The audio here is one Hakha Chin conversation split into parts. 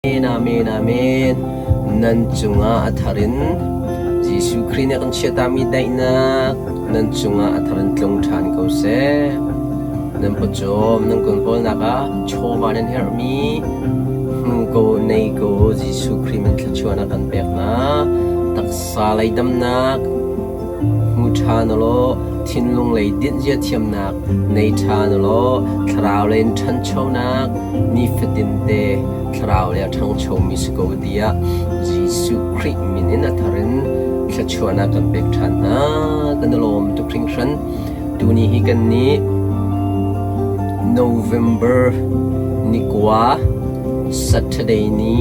Amen, amen. Nan cungah a thar in Jesuh Khrih nih a kan chiatami daihnak nan cungah a thar in tlung ṭhan ko seh. Nan pawcawm, nan kun kawlnak ah chawva nan herhmi hmu ko, nei ko Jesuh Khrih min thluachuahnak kan pek hna. Taksa lei damnak hmu ṭhan ulaw thinlung lei dinhzia thiamnak nei ṭhan ulaw thlarau lei in ṭhanchonak nifatin te thlarau le a ṭhangchomi si ko tiah Jesuh Khrih min in a thar in thluachuahnak kan pek ṭhan hna. Kan i lawm tuk hringhran. Tuni hi kan nih November ni kua Saturday ni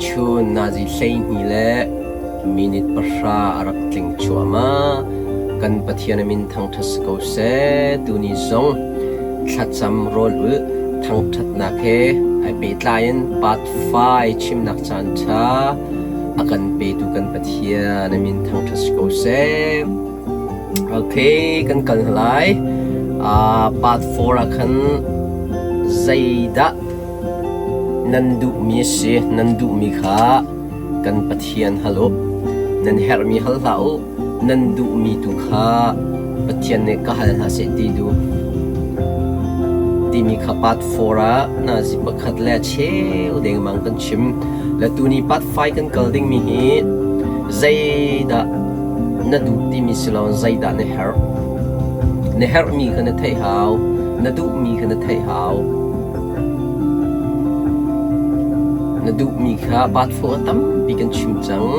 chun nazi 12 le minute 10 a rak tling cuahmah. Kan Pathian a min thangṭhat si ko seh. Tuni zong Thlacam rawl ulh thangṭhatnak he ai pehtlai in part 5 chimnak caanṭha a kan petu kan Pathian a min thangṭhat si ko seh. Okay, kan kal hna lai. Part 4 ah khan zeidah nan duhmi a si, nan duhmi kha kan Pathian hal u. Nan herhmi hal hlah u. Nan duhmi tu kha Pathian nih ka hal hna seh ti duh timi kha part 4 ah nazi pakhat le cheu dengmang kan chim. Le tuni part 5 kan kal dingmi hi zeidah na duh timi si lo zeidah na herh. Na herhmi kha na theih hau, na duhmi kha na theih hau. Na duhmi kha part 4 ah tampi kan chim cang.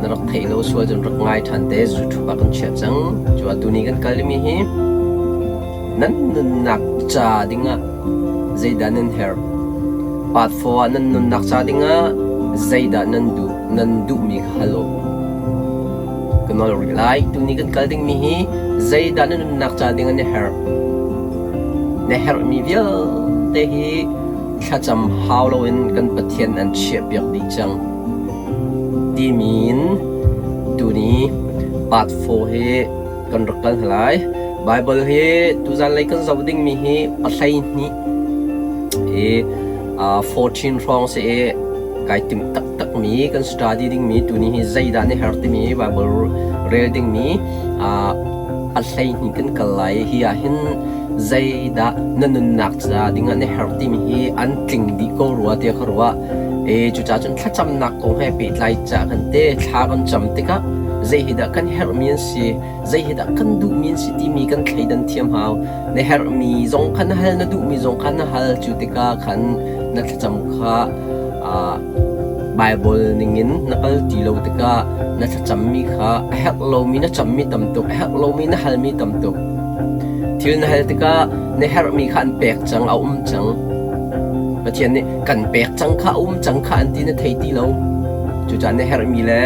Na rak theih lo sual cun rak ngai ṭhan te YouTube ah kan chiah cang. Cu ah tuni kan kal mi hi nan nunnak ca dingah zeidah nan herh? Part 4 ah nan nunnak ca dingah zeidah nan duh? Nan duhmi kha hal u. Ka nawl rih lai. Tuni kan kal dingmi hi zeidah na nunnak ca dingah na herh? Na herhmi vialte hi thlacam hau loin kan Pathian an chiahpiak dih cang. Timi in tuni part 4 hi kan rak kal hna lai. Bible hi tuzan lei kan zoh dingmi hi 12 hi 14 hrawng si i kai timh taktakmi kan study dingmi tuni hi zeidah na herh timi Bible rel dingmi 12 kan kal lai. Hi ah hin zeidah na nunnak ca dingah na herh timi hi an tling dih ko rua tiah ka ruah. E cucaah cun thlacamnak kong he pehtlai ca kan te thla kan cam tikah zei hi dah kan herhmi an si, zei hi dah kan duhmi an si timi kan thleidan thiam hau. Na herhmi zong kha na hal, na duhmi zong kha na hal. Cu tikah khan na thlacam kha Bible ningin na kal ti lo tikah na thlacammi kha a herh lomi na cammi tam tuk, a herh lomi na halmi tam tuk. Thil na hal tikah na herhmi kha an pek cang, a um cang. Pathian nih kan pek cang kha a um cang kha an ti na thei ti lo. Cucaah na herhmi le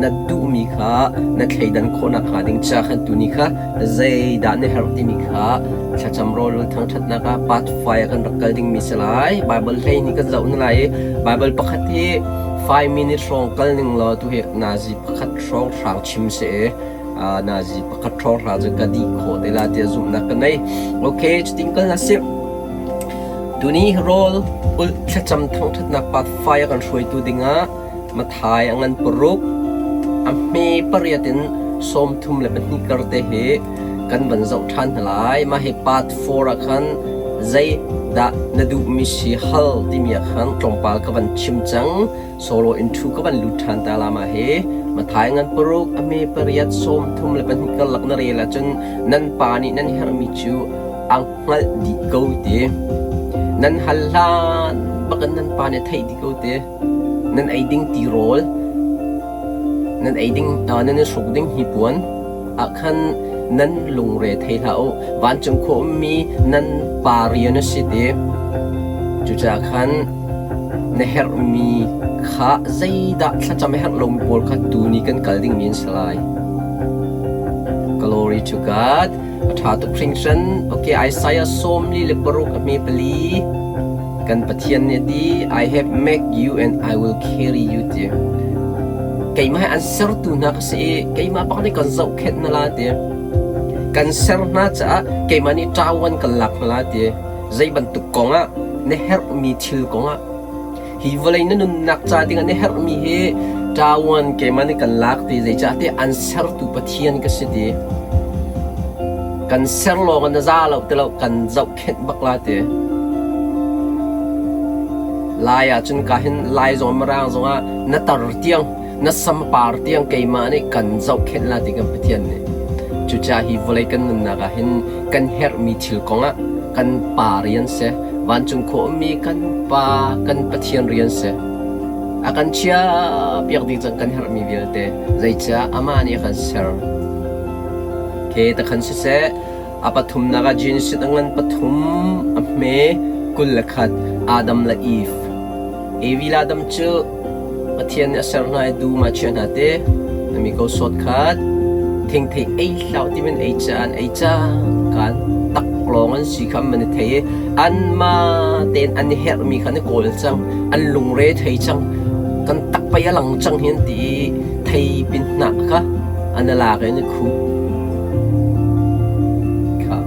na duhmi kha na thleidan khawh nakhnga ding ca khan tuni kha zeidah na herh timi kha thlacam rawl thangṭhatnak ah part 5 ah kan rak kal dingmi si lai. Bible hlei nih kan zoh na lai i Bible pakhat hi 5 minute hrawng kal ning law tu hi nazi pakhat hrawng hrang chim si i nazi pakhat hrawng hrang cu ka dih khawh te la tiah zumhnak ka nei. Okay, cutin kal hna sih. Tuni rawl ulh thlacam thangṭhatnak part 5 a kan hruaitu dingah Mathai a ngan paruk, a hme pariat in 32 kar te hi kan van zoh ṭhan hna lai. Mah hi part 4 ah khan zeidah na duhmi si hal timi ah khan tlawmpal ka van chim cang. Solo in thu ka van lut ṭhan ta la mah hi. Mathai ngan paruk, a hme pariat, 32 karlak na rel ahcun nan pa nih nan herhmi cu a hngalh dih ko ti. Nan hal hlan bakin nan pa nih a theih dih ko ti. Nan ei ding tirawl, nan ei ding, nan i hruk ding hnipuan ah khan nan lungre thei hlah u. Vancung khua ummi nan pa rian a si ti. Cucaah khan na herhmi kha zeidah thlacam a herh lomi pawl kha tuni kan kal dingmi an si lai. Glory to God. A ṭha tuk hringhran. Okay, Isaiah 46 a hme pali. Kan Pathian nih a ti, I have make you and I will carry you ti. Keimah hi an sertu hna ka si i keimah bak nih kan zohkhenh hna la ti. Kan ser hna caah keimah nih ṭawan kan lak hna la ti. Zei bantuk kong ah. Na herhmi thil kongah hi vawlei na nunnak ca dingah na herhmi hi ṭawan keimah nih kan lak ti zeicahtiah an sertu Pathian ka si ti. Kan ser lawng in na za lo ti lo kan zohkhenh bak la ti. Lai ahcun ka hin Lai zong Mirang zongah na tar tiang na sampar tiang keimah nih kan zohkhenh la ti kan Pathian nih. Cucaah hi vawlei kan nunnak ah hin kan herhmi thil kongah kan Pa rian si, vancung khua ummi kan Pa, kan Pathian rian si. A kan chiahpiak ding cang kan herhmi vialte zeicah amah nih a kan ser. Ke takhan siseh, a pathumnak ah Genesis a ngan pathum, a hme 21, Adam le Eve. Evi le Adam cu Pathian nih a ser hna i dum ah a chiah hna ti. Na mi ko sawt khat. Thingthei ei hlah ti min ei caan ei cangkaan taklawng an si kha an i thei i anmah tein an i herhmi kha an i kawl cang. An lungre thei cang. Kan tak pei a lang cang hi an ti i thei pin hnah kha an i lak i an i khuh. Kha.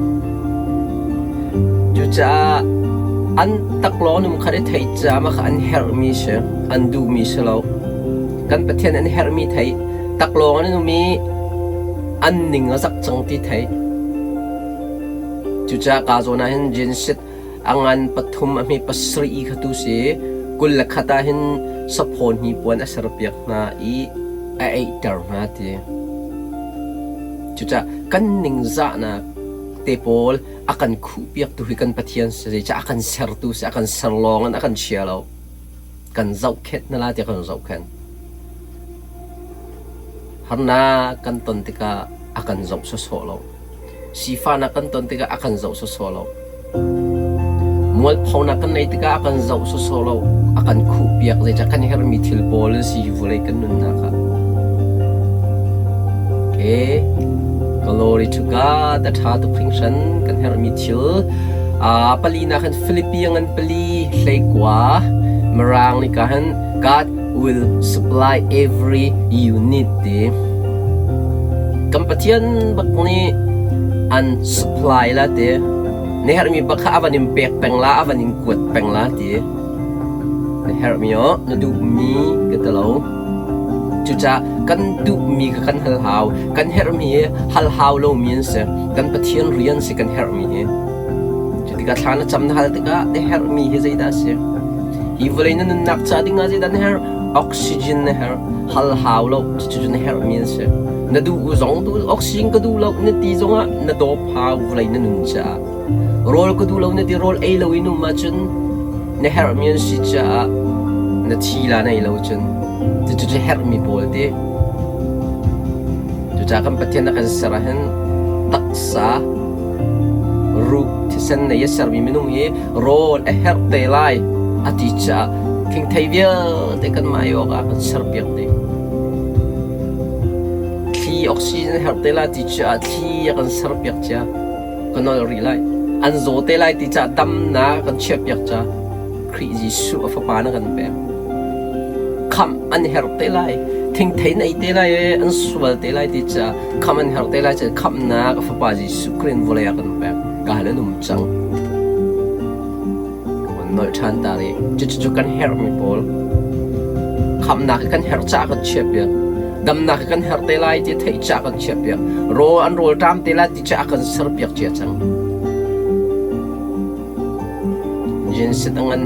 Cucaah an taklawng num kha i theih caah mah kha an herhmi si, an duhmi si lo. Kan Pathian an herhmi theih, taklawng an um i an ning a zak cang ti theih. Cucaah ka zawn ah hin Genesis a ngan pathum a hme pasarih i kha tu si 21 ah hin saphaw hnipuan a serpiak hna i a eihter hna ti. Cucaah kan ningzahnak te pawl a kan khuhpiaktu hi kan Pathian si zeicah a kan sertu si a kan ser lawng in a kan chia lo kan zohkhenh hna la tiah kan zohkhenh harnak kan ton tikah a kan zoh sawsawh lo sifahnak kan ton tikah a kan zoh sawsawh lo Mualphonak kan neih tikah a kan zoh sawsawh lo, a kan khuhpiak zeicah kan herhmi thil pawl an si hi vawlei kan nunnak ah. Okay. Glory to God, a ṭha tuk hringhran kan herhmi thil. Palinak hin Philippi ngan pali hleikua Mirang nih ka hin God will supply every you need ti. Kan Pathian bak nih an supply la ti. Na herhmi bak kha a van in pek peng la, a van in kuat peng la ti. Na herhmi oh, na duhmi ka ti lo. Cucaah kan duhmi kha kan hal hau. Kan herhmi hi hal hau lomi an si. Kan Pathian rian si kan herhmi hi. Cutikah thla na cam na hal tikah na herhmi hi zeidah a si? Hi vawlei na nunnak ca dingah zeidah na herh? Oxygen na herh. Hal hau lo. Cucu na herhmi an si. Na duh zong tu oxygen ka duh lo na ti zongah na dawp hau vawlei na nun caah. Rawl ka duh lo na ti rawl ei lo in um ahcun na herhmi an si caah na thi la nei lo cun cucu herhmi pawl ti. Cucaah kan Pathian a kan ser ahhin taksa ruh thisen nei a sermi minung hi rawl a herh te lai a ti caah thingthei vialte kan mah awk ah kan serpiak dih. Thli oxygen a herh te lai ti caah thli a kan serpiak cia. Ka nolh rih lai. An zaw te lai ti caah damnak kan chiahpiak ca Khrih Jesuh a fapa na kan pek. Khamh an herh te lai. Thingthei na ei te lai i an sual te lai ti caah khamh an herh te lai caah khamhnak a fapa Jesuh Khrih in vawlei ah kan pek. Ka hal an um cang. Kan nolh ṭhan ta rih. Cucu kan herhmi pawl. Khamhnak hi kan herh caah kan chiahpiak. Damnak hi kan herh te lai ti theih caah kan chiahpiak. Rawl an rawl ṭam te lai ti caah kan serpiak cia cang. Genesis a ngan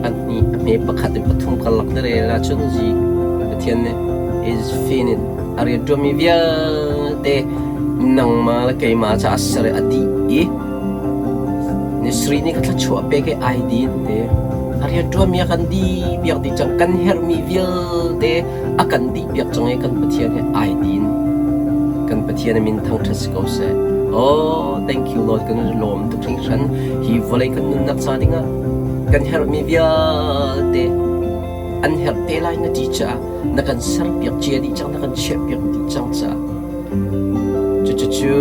a hnih a hme pakhat in pathum karlak na rel ahcun zi Pathian nih is finit a rianṭuanmi vialte nangmah le keimah caah ser i a dih i ni sarih ni ka thluachuah pek i ai din te a rianṭuanmi a kan dih piak dih cang kan herhmi vialte a kan dih piak cang i kan Pathian he ai din kan Pathian a min thangṭhat si ko seh oh thank you Lord kan lawm tuk hringhran hi vawlei kan nunnak ca dingah kan herhmi vialte an herh te lai na ti caah na kan serpiak cia dih cang na kan chiahpiak dih cang caah cucucu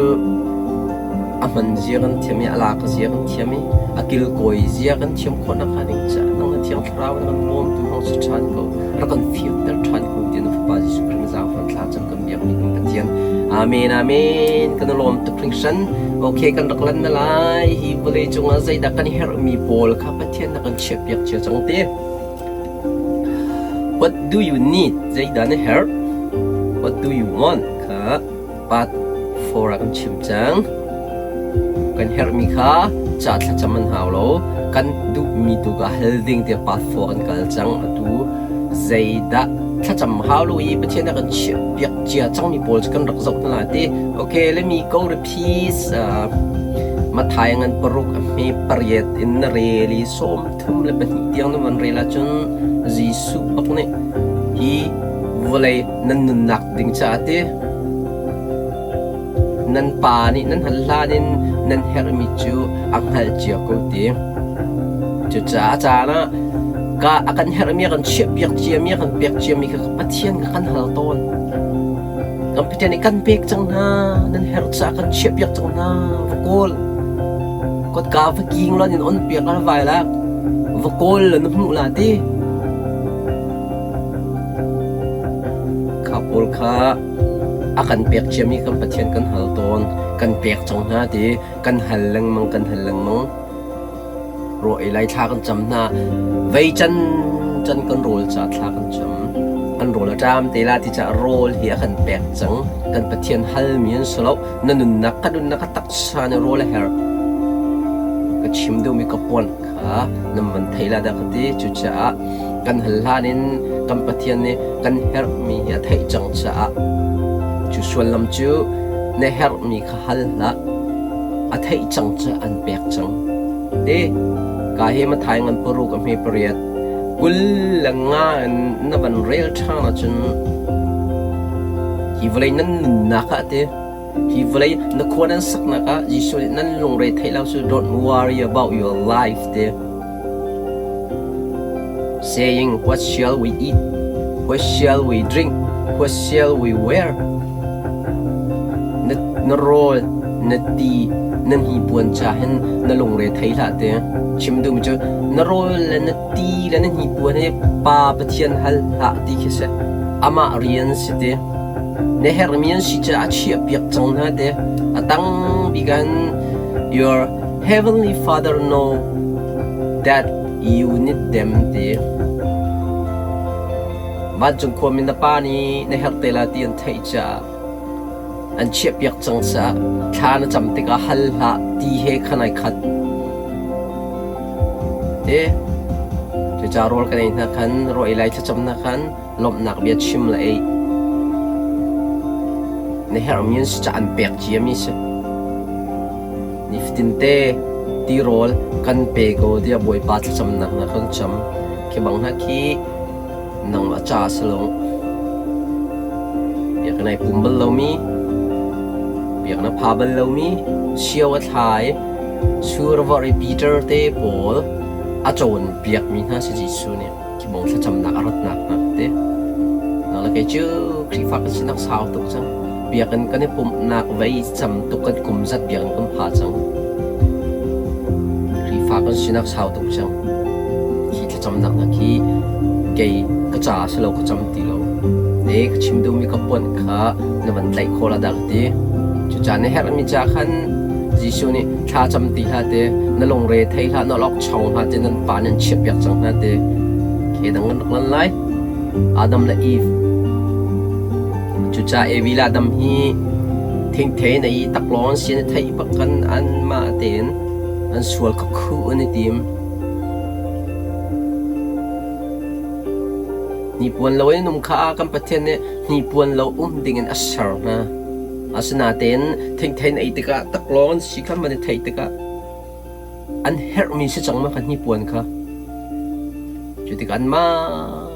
a hman zia kan thiam i a lak zia kan thiam i a kilkawi zia kan thiam khawh nakhnga ding caah nang na Thiang Thlarau na kan bawmtu hmang si ṭhan ko rak kan fianter ṭhan ko tiah na Fapa Jesuh Khrih na zaangfah thla cam kan biakmi kan Pathian. Amen amen kan lawm tuk hringhran. Okay kan rak lan na lai hi vawlei cungah zeidah kan herhmi pawl kha Pathian na kan chiahpiak cia cang ti. What do you need? Zeidah na herh? What do you want? Kha part 4 ah kan chim cang. Kan herhmi kha ca thlacam an hau lo. Kan duhmi tu ka hal ding tiah part 4 kan kal cang. Atu zeidah thlacam hau lo i Pathian a kan chiahpiak cia cangmi pawl cu kan rak zoh hna lai ti. Okay, let me go repeat. Uh, Mathai ngan paruk a hme pariat in na rel i sawm thum le pahnih tiang na van rel ahcun Jesuh bak nih hi vawlei nan nunnak ding caah ti nan pa nih nan hal hlan in nan herhmi cu a hngalh cia ko ti. Cucaah a caan ah ka a kan herhmi a kan chiahpiak ciami a kan pek ciami kha Pathian kha kan hal tawn. Kan Pathian nih kan pek cang hna, nan herh caah kan chiahpiak cang hna, va kawl. Kotka va king law in on piak la vai la, va kawl la na hmuh la ti. Kha pawl kha a kan pek ciami kan Pathian kan hal tawn, kan pek cang hna ti, kan hal lengmang, kan hal lengmang. Raw ei lai thla kan cam hna. Vei can can kan rawl ca thla kan cam. Kan rawl a ṭam te la ti caah rawl hi a kan pek cang. Kan Pathian halmi an si lo. Na nunnak ka nunnak ka taksa nih rawl a herh. Ka chim duhmi ka puan kha nan van thei la dah ka ti. Cucaah kan hal hlan in kan Pathian nih kan herhmi hi a theih cang caah cu sullam cu na herhmi kha hal hlah. A theih cang cu an pek cang. Te, ka he mathai ngan paruk a hme pariat 25 in na van rel ṭhan ahcun hi vawlei nan nunnak ah te hi vawlei na khua nan saknak ah Jesuh nih nan lungre theih lo cu don't worry about your life te saying what shall we eat what shall we drink what shall we wear Na, na rawl, na ti, na hnipuan ca hin na lungre thei hlah te. Chim duhmi cu na rawl le na ti le na hnipuan hi Pa Pathian hal hlah ti khi si. Amah rian si te. Na herhmi an si caah a chiahpiak cang hna te. A tang bik ah your heavenly father know that you need them ti. Vancung khuami na pa nih na herh te lai ti an theih caah an chiahpiak cang caah thla na cam tikah hal hlah ti he khan ai khat. Te cucaah rawl kan ei hna khan rawl ei lai thlacam hna khan lawmhnak bia chim le ei. Na herhmi an si caah an pek ciami si. Nifatin te tirawl kan pe ko tiah Bawipa thlacamnak hna kan cam. Khi bang hna khi Nangmah ca si lo. Biakinn ai pum bal lomi, biakinn a pha bal lomi, sio a thlai, sur a vorh i Peter te pawl a cawnpiakmi hna si Jesuh nih khi bong thlacamnak a ratnak hna te. Nang le kei cu Khrihfa kan sinak sau tuk cang. Biakinn kan i pumhnak vei cam tuk kan kum zat biakinn kan pha cang. Khrihfa kan sinak sau tuk cang. Hi thlacamnak hna khi kei ka ca si lo ka cam ti lo. Ne ka chim duhmi ka puan kha na van tlaih khawh la dah ka ti. Cucaah na herhmi ca khan Jesuh nih thla cam ti hlah te, na lungre thei hlah, na lok chong hlah te, nan pa nan chiahpiak cang hna te. Ke dang kan rak lan lai. Adam le Eve. Cucaah Evi le Adam hi thingthei na i taklawng an si na theih bak kan anmah tein an sual kha khuh an i tim. Hnipuan lo in um kha kan Pathian nih hnipuan lo um dingin a ser hna. Asinain thingthei na ei tikah taklawng an si kha man i theih tikah an herhmi si cang ma kha hnipuan kha. Cu tikah anmah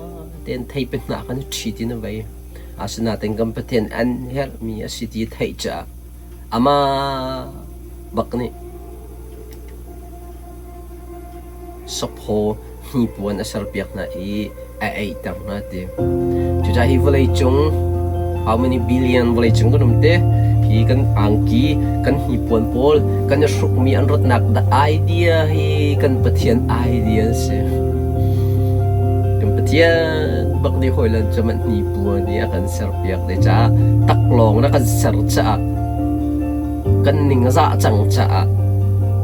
tein theipi hnah khan i ṭhi ti na vei. Asinain kan Pathian an herhmi a si ti theih caah amah bak nih Saphaw hnipuan a serpiak hna i a eiter hna ti. Cucaah hi vawleicung how many billion vawleicung kan um te hi kan angki kan hnipuan pawl kan i hrukmi an ratnak the idea hi kan Pathian idea a si. Kan Pathian bak nih hawilan cu mah hnipuan nih a kan serpiak ve caah taklawng in a kan ser caah kan ning a zah cang caah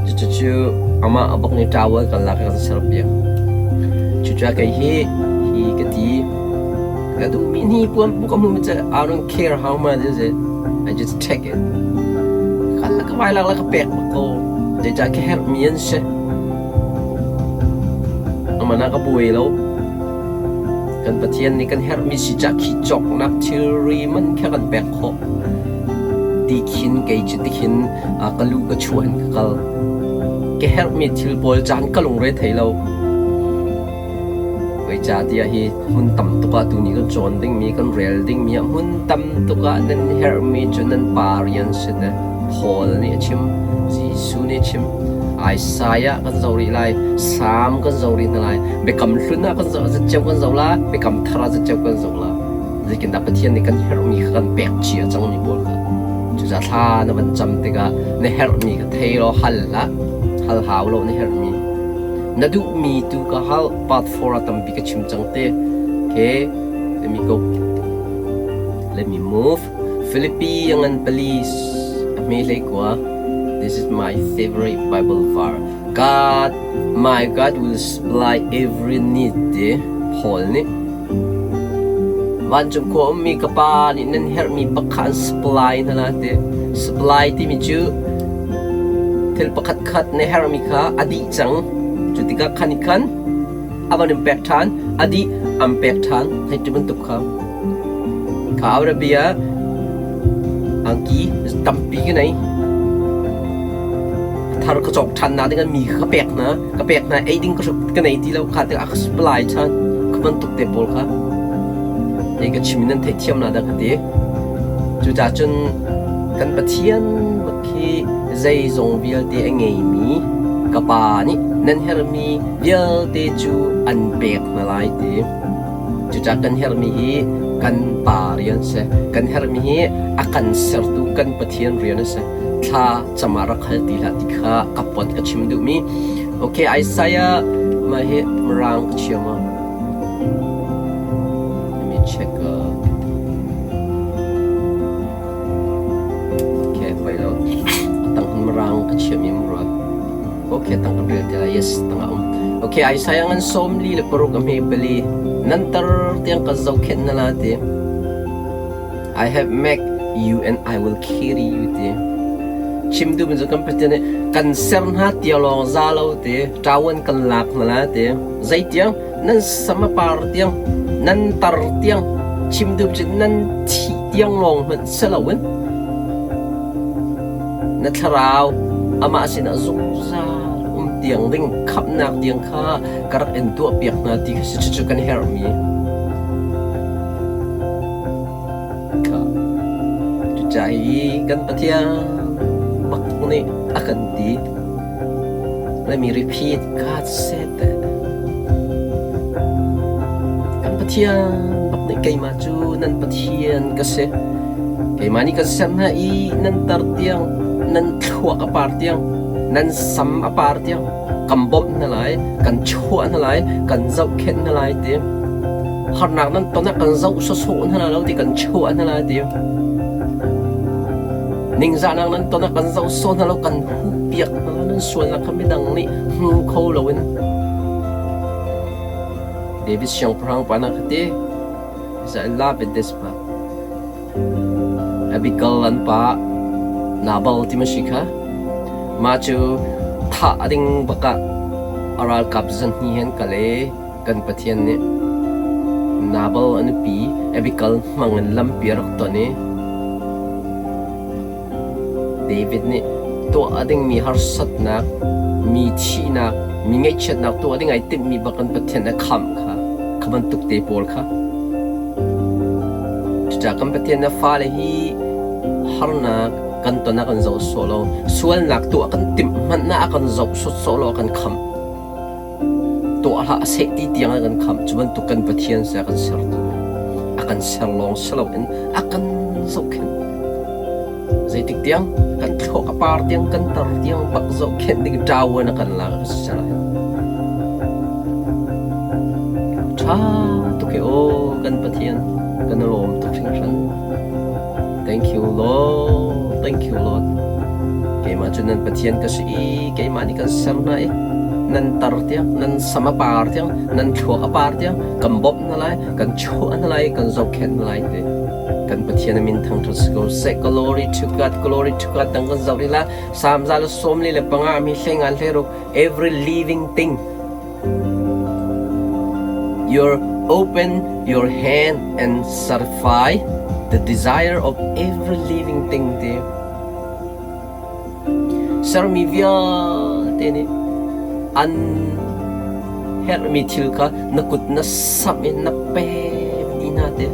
cucu amah bak nih towel kan lak i a kan serpiak. Cucaah kei hi hi ka ti ka duhmi hnipuan ka hmuhmi cu I don't care how much is it I just take it. Kal le ka vai lak le ka pek bak ko. Zeicah ka herhmi an si. Aman ah ka buai lo. Kan Pathian nih kan herhmi si cah khi cawknak thilri man kha kan pek khawh. Ti khin kei cu tikhin ka lu ka chuah in ka kal. Ka herhmi thil pawl caan ka lungre thei lo. Zeicahtiah hi hmun tam tuk ah tuni kan cawn dingmi, kan rel dingmi ah hmun tam tuk ah nan herhmi cu nan pa rian si te. Paul nih a chim, Jesuh nih a chim. Isaiah kan zoh rih lai, Salm kan zoh rih hna lai, Biakam Hlun ah kan zoh, zatceu kan zoh la, Biakam Thar ah zatceu kan zoh la. Zeitindah Pathian nih kan herhmi kha kan pek cia cangmi pawl kha. Cucaah thla na van cam tikah na herhmi kha thei law hal hlah. Hal hau lo na herhmi. Na duhmi tu ka hal part 4 ah tampi ka chim cang te. Okay, let me go. Let me move. Philippi a ngan police a hme hlei kua. This is my favorite Bible verse. God, my God will supply every need ti Paul nih Vancung khua ummi ka pa nih nan herhmi pakhat an supply hna la ti. Supply timi cu thil pakhat khat na herhmi kha a dih cang. Cu tikah khan i khan a van in pek ṭhan, a dih an pek ṭhan. Hei ti bantuk kha. Kha Arabia angki tampi ka nei. Thar ka cawk ṭhan na ding mi kha ka pek hna. Ka pek hna ei ding ka nei ti lo kha tikah a ka supply ṭhan. Kha bantuk te pawl kha. Hei ka chim in nan theihthiam na dah ka ti. Cucaah cun kan Pathian bak khi zeizong vialte a ngeimi ka Pa nih nan herhmi vialte cu an pek hna lai ti. Cucaah kan herhmi hi kan Pa rian a si. Kan herhmi hi a kan sertu kan Pathian rian a si. Thla cam ah rak hal ti hlah ti kha ka pon ka chim duhmi. Okay, Isaiah mah hi Mirang ka chia ma? Let me check. Okay, poi lo. Tang Mirang ka chiami murua. Okay, tang kan rel te lai. Yes, tang a um. Okay, Isaiah ngan 46 a hme pali. Nan tar tiang ka zohkhenh na la ti. I have make you and I will carry you ti. Chim duh cu kan Pathian nih kan ser hna tia lawng za lo ti. Ṭawan kan lak hna la ti. Zeitiang nan sam a par tiang, nan tar tiang, chim duh cu nan thih tiang lawng hmanh si loin Na thlarau amah sinah zungzal um tiang ding khamhnak tiang kha ka rak in tuahpiak hna ti kha si cucu kan herhmi. Kha cucaah hi kan Pathian bak nih a kan ti. Let me repeat, God said that. Kan Pathian bak nih keimah cu nan Pathian ka si. Keimah nih kan ser hna i nan tar tiang, nan thluak a par tiang, nan sam a par tiang kan bawmh hna lai, kan chuah hna lai, kan zohkhenh hna lai ti. Harnak nan ton ah kan zoh sawsawh hna lai lo ti kan chuah hna lai ti. Ningzahnak nan ton ah kan zoh sawh hna lo, kan huhpiak hna lai, nan sualnak kha midang nih hmu kho loin. David siangpahrang pa na ka ti. I love it this pa. Abigail an pa Nabal ti ma si kha. Mah cu thah a ding bak ah a ralkap zan hnih he an kal i kan Pathian nih Nabal a nupi Abigail hmang in lampi a rak ton i David nih tuah a dingmi harsatnak, mi thihnak, mi ngaihchiatnak tuah ding ai timhmi bak in Pathian a khamh kha, kha bantuk te pawl kha. Cucaah kan Pathian na fale hi harnak kan ton ah kan zoh sawh lo, sualnak tuah kan timh hmanh ah a kan zoh sawsawh lo, a kan khamh. Tuah hlah seh ti tiang a kan khamh. Cu bantuk kan Pathian si a kan sertu. A kan ser lawng si loin a kan zohkhenh. Zeitik tiang kan thluak a par tiang kan tar tiang bak zohkhenh ding ṭawan a kan lak a si lai. Ṭha. Ṭha tuk hi aw kan Pathian kan i lawm tuk hringhran. Thank you Lord, thank you Lord. Keimah cu nan Pathian ka si i keimah nih kan ser hna i nan tar tiang, nan sam a par tiang, nan thluak a par tiang kan bawmh hna lai, kan chuah hna lai, kan zohkhenh hna lai ti. Kan Pathian a min thangṭhat si ko seh. Glory to God, glory to God. Dang kan zoh rih la. Psalm 145 mi hleingan hleiruk every living thing You open your hand and satisfy the desire of every living thing ti. Sermi vialte nih an herhmi thil kha na kut na samh i na pek dih hna ti.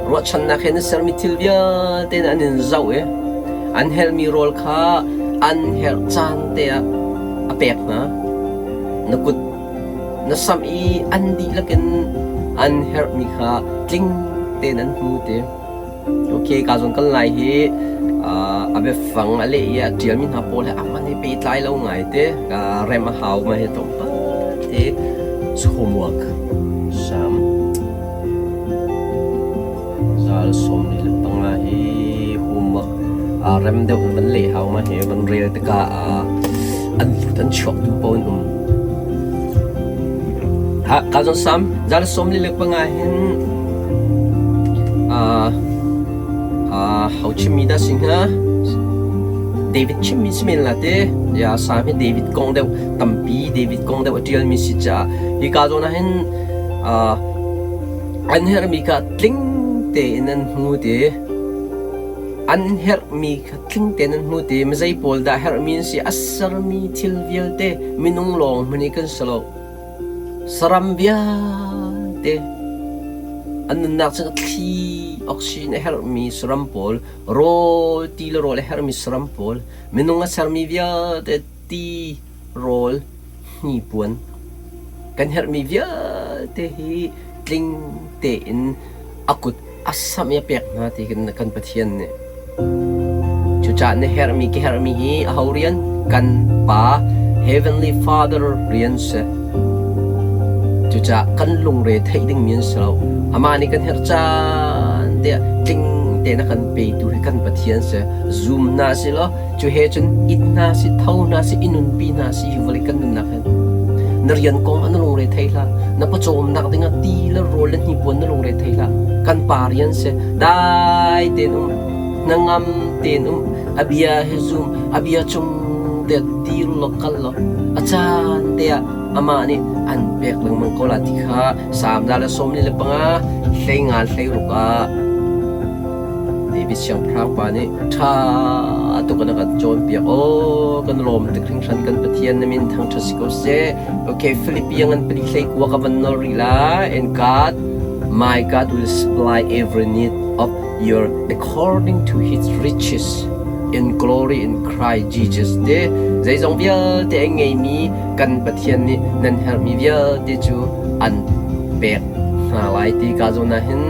Ruahchannak he na sermi thil vialte in an in zoh i an helmi rawl kha an herh caan te ah a pek hna. Na kut na samh i an dihlak in an herhmi kha tling tein an hmu ti. Okay, ka zawn kal lai hi a biafang a leh i a ṭialmi hna pawl he a man hi pehtlai lo ngai te. Rem a hau ma hi tlawmpal te. Homework. Sam. Zal 45 hi homework aa rem deuh in van leh hau ma hi van rel tikah an lut an chuak duh paoh in um. Ha ka zawn sam zal 45 hin ho chimmi dah si hnga? David chimmi si men la te. Ya Sam hi David kong deuh tampi David kong deuh a ṭialmi si caah hi ka zawn ah hin An herhmi kha tling tein an hmu ti. An herhmi kha tling tein an hmu ti. Mizei pawl dah herhmi an si? A sermi thil vialte minung lawng hmanh hi kan si lo. Saram vialte an nunnak cu thli oxygen a herhmi saram pawl, rawl ti le rawl a herhmi saram pawl, minung a sermi vialte ti, rawl, hnipuan kan herhmi vialte hi tling tein a kut a samh i a pek hna ti kan Pathian nih. Cucaah na herhmi ka herhmi hi aho rian? Kan Pa Heavenly Father rian si. Cucaah kan lungre theih dingmi an si lo. Amah nih kan herh caan tiah tling tein a kan petu hi kan Pathian si. Zum hna si law Cu he cun it hna sih, tho hna sih, i nunpi hna sih hi vawlei kan nunnak hin. Na rian kong ah na lungre thei hlah. Na pawcawmnak dingah ti le rawl le hnipuan na lungre thei hlah. Kan pa rian si. Dai tein um. Hnangam tein um. A bia hi zum. A bia cung te dir law kal law. A caan te ah amah nih an pek lengmang ko la ti kha Salm 145 hlei nga hlei ruk ah David siangpahrang pa nih ṭha tuk in a kan cawnpiak. Aw, kan lawm tuk hringhran kan Pathian na min thangṭhat si ko seh. Okay, Philippi ngan pali hlei kua ka van nawl rih lai. And God, my God will supply every need of your according to his riches in glory in Christ Jesus. Te zeizong vialte a ngeimi kan Pathian nih nan herhmi vialte cu an pek hna lai ti ka zawn ah hin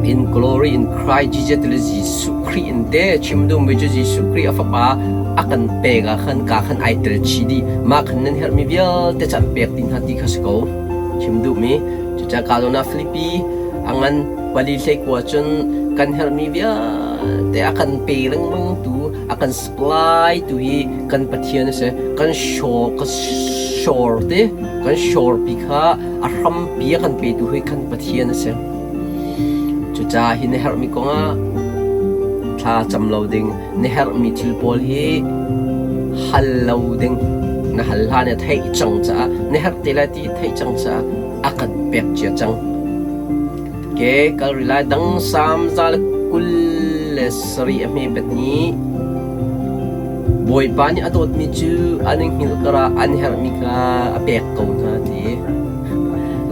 in glory in Christ Jesus le Jesuh Khrih in te chim duhmi cu Jesuh Khrih a fapa a kan pek ah khan ka khan ai tel chih dih mah khan nan herhmi vialte cu an pek dih hna ti kha si ko chim duhmi cucaah ka zawn ah Filipi a ngan pali hlei kua cun kan herhmi vialte a kan pe lengmang tu a kan supply tu hi kan Pathian a si kan shore ka shore te kan shore pi kha a hrampi a kan petu hi kan Pathian a si. Cucaah hi na herhmi kongah thla cam lo ding, na herhmi thil pawl hi hal lo ding. Na hal hlan i theih cang caah, na herh te lai ti theih cang caah a kan pek cia cang. Ke kal rih lai dang Salm 127 a hme bet ni. Bawipa nih a dawtmi cu an i hngilh karah an herhmi kha a pek ko hna ti.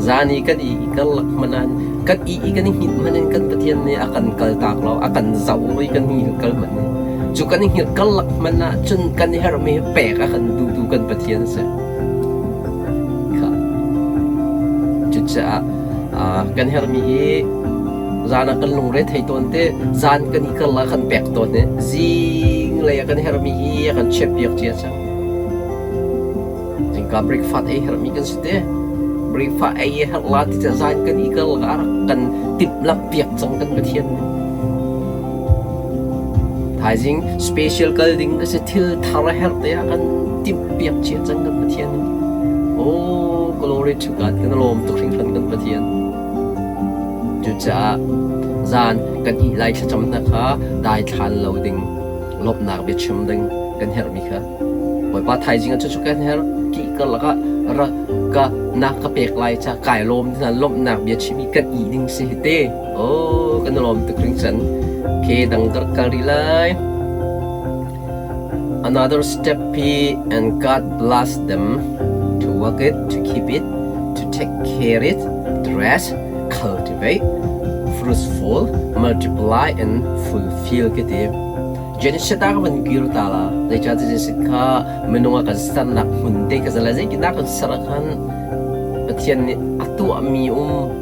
Zan i kan i karlak hmanh ah kan i i kan i hngilh hmanh in kan Pathian nih a kan kaltak lo, a kan zoh i kan hngilh kal hmanh in. Cu kan i hngilh karlak hmanh ah cun kan i herhmi hi pek a kan duhtu kan Pathian a si. Kha. Cucaah kan herhmi hi Zan ah kan lungre thei tawn te, zan kan i kal ah kan pek tawn i zinglei ah kan herhmi hi a kan chiahpiak cia cang. Zingka breakfast ei herhmi kan si te. Breakfast ei a herh la ti ca zan kan i kal a rak kan timhlamh piak cang kan Pathian nih. Thaizing special kal ding ka si thil thar a herh te ah kan timh piak cia cang kan Pathian nih. Oh, glory to God. Kan lawm tuk hringhran kan Pathian. Cucaah zan kan ih lai thlacam hna kha daithlan lo ding, lawmhnak biachim ding kan herhmi kha. Bawipa thaizing ah cucu kan herh. Kih karlak ah ra ka na ka pek lai ca kai lawm hna lawmhnak bia chim i kan ih ding si hi te. Oh, kan lawm tuk hringhran. Ke dang ka kal rih lai. Another step hi and God bless them to work it, to keep it, to take care it, dress, cultivate, fruitful, multiply and fulfill ka ti. Genesis ta ka van kir ta la. Zeicah Genesis kha minung a kan sernak hmun te ka zala zeitindah kan ser ah khan Pathian nih a tuahmi um.